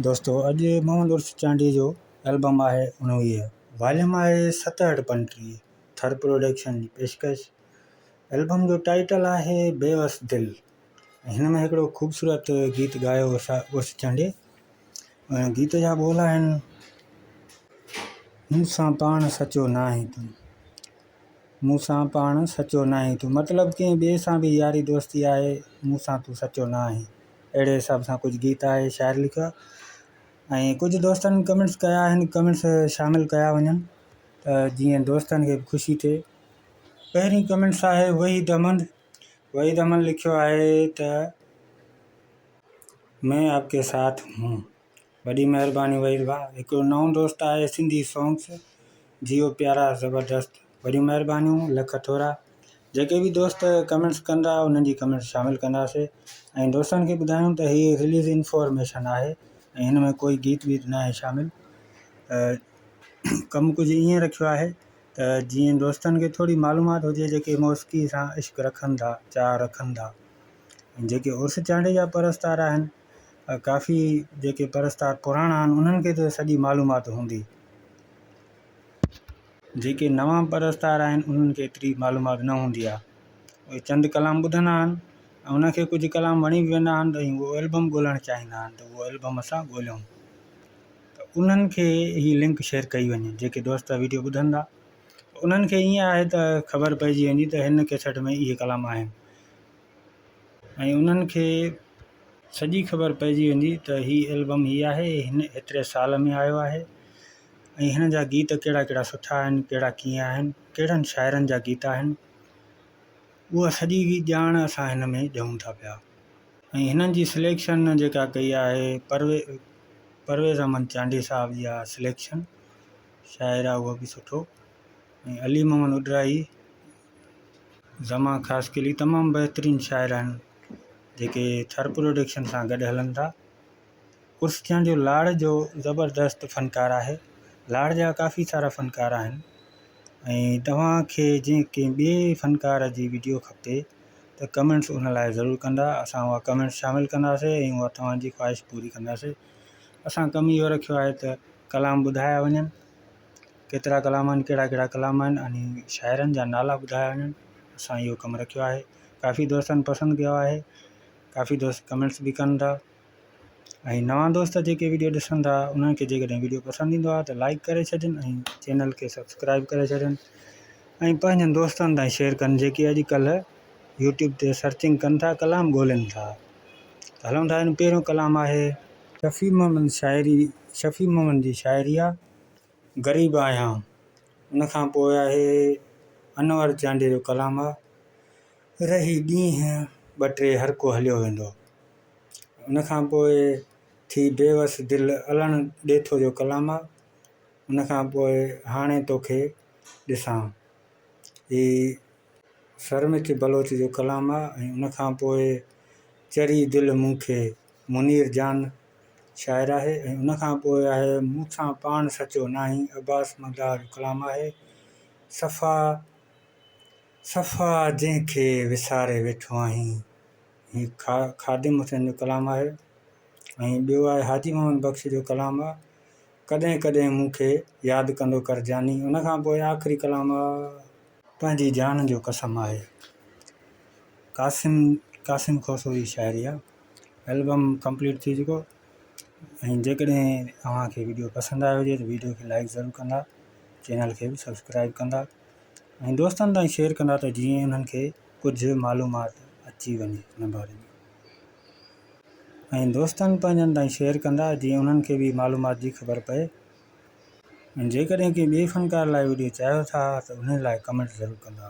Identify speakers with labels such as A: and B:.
A: دوستو اڄ محمد عرس چانڊيي جو البم آهي 19 واليوم آهي 67 35 ٿر پروڊڪشن جي پيشڪش البم جو ٽائيٽل آهي بيوس دل ۽ هن ۾ هڪڙو خوبصورت گيت ڳايو عرس چانڊيي ۽ گيت جا ٻول آهن مون سان پاڻ سچو ناهين تون مون سان پاڻ سچو ناهين تون مطلب ڪنهن ٻئي سان به ياري دوستي آهي مون سان تون سچو نه آهين اهڙي حساب سان ڪجهه گيت آهي شاعر لکيو آهي ۽ ڪجهه دوستن ڪمينٽس ڪيا آهن ڪمينٽس شامل ڪيا وڃن ته جيئن دوستن کي به خوشي ٿئي پهرين ڪمينٽس آهي وحيد احمد وحيد احمد لکيو آهي ته مين آپ ڪي ساٿ هون وڏي مهرباني وحيد ڀاء هڪڙو نئون دوست آهي سنڌي سونگس جيو پيارا زبردست وڏيون مهربانيون لک ٿورا جيڪي به دوست ڪمينٽس ڪندا انهن جي ڪمينٽس شامل ڪنداسي ۽ دوستن کي ٻڌايون ته هي رليز انفارميشن آهي ۽ هن ۾ ڪوئي گيت ويت ناهي شامل ته ڪم ڪجهه ائين رکيو آهي ته جيئن دوستن کي ٿوري معلومات هجي جيڪي موسيقي سان عشق رکن ٿا چاهه رکن ٿا ۽ جيڪي عرس چانڊيي جا پرستار آهن ڪافي جيڪي پرستار پراڻا آهن انهن کي ته سڄي معلومات هوندي. جيڪي نوان پرستار آهن انهن کي ايتري معلومات نه هوندي آهي. اهي چند ڪلام ٻڌندا آهن ۽ انهن کي ڪجهه ڪلام وڻي به ويندا آهن ته اهو البم ڳولڻ چاهيندا آهن ته اهو البم اسان ڳوليون ته انهن کي هي لنڪ شيئر ڪئي وڃي جيڪي دوست ويڊيو ٻڌندا انهن کي ائين آهي ته خبر پئجي ويندي ته هن ڪيسٽ ۾ اهي ڪلام آهن ۽ انهن کي سڄي خبر پئجي ويندي ته هي البم هي آهي هن هيتري سال ۾ آيو آهي ۽ هن جا گيت ڪهڙا ڪهڙا سٺا آهن ڪهڙا ڪيئن آهن ڪهڙن شاعرن جا گيت آهن اها سڄي ڄاڻ اسان هن ۾ ڏيون ٿا پيا ۽ هنن جي سليڪشن جيڪا ڪئي آهي پروي پرويز احمد چانڊيي صاحب جي آهي سليڪشن شاعر آهي اهو به سٺو ۽ علي محمد اڏرائي زمان خاصخيلي تمام بهترين شاعر آهن جيڪي ٿر پروڊڪشن سان گڏ هلن ٿا. عرس چانڊيو لاڙ جو زبردست فنڪار آهي. لاڙ جا ڪافي سارا فنڪار آهن ۽ توهان کي جنهن ڪنهن ٻئي فنڪار جي وڊيو کپي ته ڪمينٽس ان لاء ضرور ڪندا اسان اها ڪمينٽس شامل ڪنداسي ۽ اها توهان جي خواهش پوري ڪنداسي. اسان ڪم اهو رکيو آهي ته ڪلام ٻڌايا وڃن. ڪيترا ڪلام آهن ڪهڙا ڪهڙا ڪلام آهن ۽ شاعرن جا نالا ٻڌايا وڃن اسان اهو ڪم رکيو آهي ڪافي دوستن پسند ڪيو آهي ڪافي دوست ڪمينٽس به ڪن ٿا ۽ نوان دوست جيڪي ويڊيو ڏسن ٿا انهن کي جيڪڏهن ويڊيو پسند ايندو آهي ته لائڪ ڪري ڇڏين ۽ چينل کي سبسڪرائب ڪري ڇڏين ۽ پنهنجن دوستن تائين شيئر ڪن جيڪي اڄڪلهه يوٽيوب تي سرچنگ ڪن ٿا ڪلام ڳولين ٿا هلون ٿا پهريون ڪلام آهي شفيع محمد شاعري شفيع محمد جي شاعري آهي غريب آهيان ان کان پوء آهي انور چانڊيي جو ڪلام آ رهي ڏينهن ٻه ٽي هر ڪو هليو ويندو ان کان پوء ٿي بيوس دل الڻ ڏيٿو جو ڪلام آ ان کان پوء هاڻي توکي ڏسان هي سرمچ بلوچ جو ڪلام آ ۽ ان کان پوء چري دل مون کي منير جان شاعر آهي ۽ ان کان پوء آهي مون سان پاڻ سچو ناهين عباس مداح جو ڪلام آهي صفا صفا جنهن کي وساري ويٺو آهين هي خادم حسين جو ڪلام آهي ۽ ٻيو آهي حاجي محمد بخش جو ڪلام آهي ڪڏهن ڪڏهن مون کي ياد ڪندو ڪر جاني ان کان پوء آخري ڪلام آهي پنهنجي جان جو قسم آهي قاسم قاسم کوسو جي شاعري آهي البم ڪمپليٽ ٿي چڪو ۽ جيڪڏهن اوهان کي ويڊيو پسند آيو هجي ته ويڊيو کي لائڪ ضرور ڪندا چينل کي به سبسڪرائب ڪندا ۽ دوستن تائين شيئر ڪندا ته جيئن انهن کي ڪجهه معلومات اچي وڃي ان باري ۾ ۽ دوستن پنهنجن تائين شيئر ڪندا جيئن انهن کي به معلومات جي خبر پئي ۽ جيڪڏهن ڪنهن ٻئي فنڪار لاء ويڊيو چاهيو ٿا ته انهي لاء ڪمينٽ ضرور ڪندا.